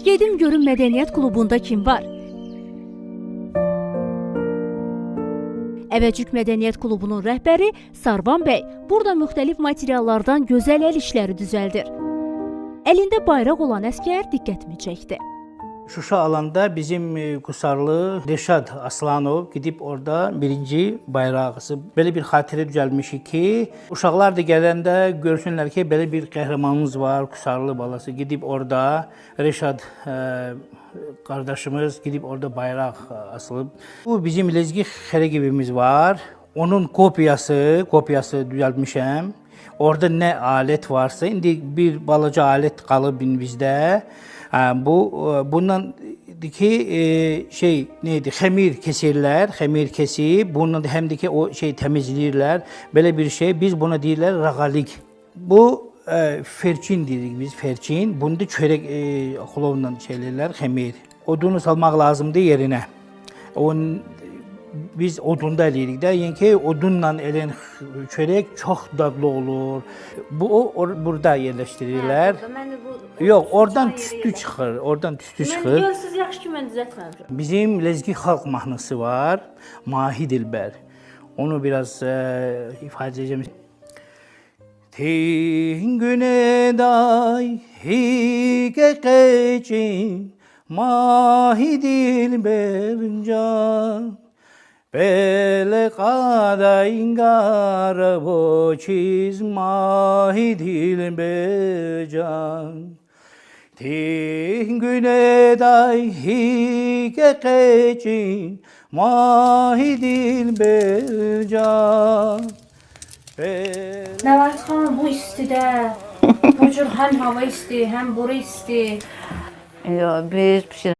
Gedim görüm mədəniyyət klubunda kim var? Əvəcük Mədəniyyət Klubunun rəhbəri Sarvan bəy burada müxtəlif materiallardan gözəl əl işləri düzəldir. Əlində bayraq olan əsgər diqqətimi çəkdi. Şuşa alanda bizim Qusarlı Reşad Aslanov gedib orada birinci bayrağı asıb. Belə bir xatirə düzəlmişik ki, uşaqlar da gələndə görsünlər ki, belə bir qəhrəmanımız var, Qusarlı balası gedib orada Reşad qardaşımız gedib orada bayraq asılıb. Bu bizim Lezgi xərəgibimiz var. Onun kopyası düzəltmişəm. Orada nə alət varsa, indi bir balaca alət qalıb bizdə. Bu bundan ki şey neydi? Xəmir kesirlər, xəmir kesib, bununla da həm də ki o şey təmizləyirlər. Belə bir şey biz buna deyirlər rağalik. Bu ferçin deyirik biz, ferçin. Bunu da çörək xolovla şeylərlər, xəmir. Odunu salmaq lazımdır yerinə. Onun biz odunda eləyirik də, yəni ki, odunla elən çörək çox dadlı olur. Bu o burada yerləşdirirlər. Hə, mən də bu Yox, oradan tüstü çıxır, oradan tüstü çıxır. Mən görürsüz yaxşı ki, mən düzəltməmişəm. Bizim Lezgi xalq mahnısı var, Mahi Dilbər. Onu biraz ifadə edəcəm. Tingüne day hike qeçin Mahi Dilber can. Bele qadayingar bu çiz mahi dilber can. Tingüne day hike qeçin mahi dilber can. Nəvaz xanım, bu istidə, bu cür həm hava isti, həm bura isti. Yox, biz pişirmişik.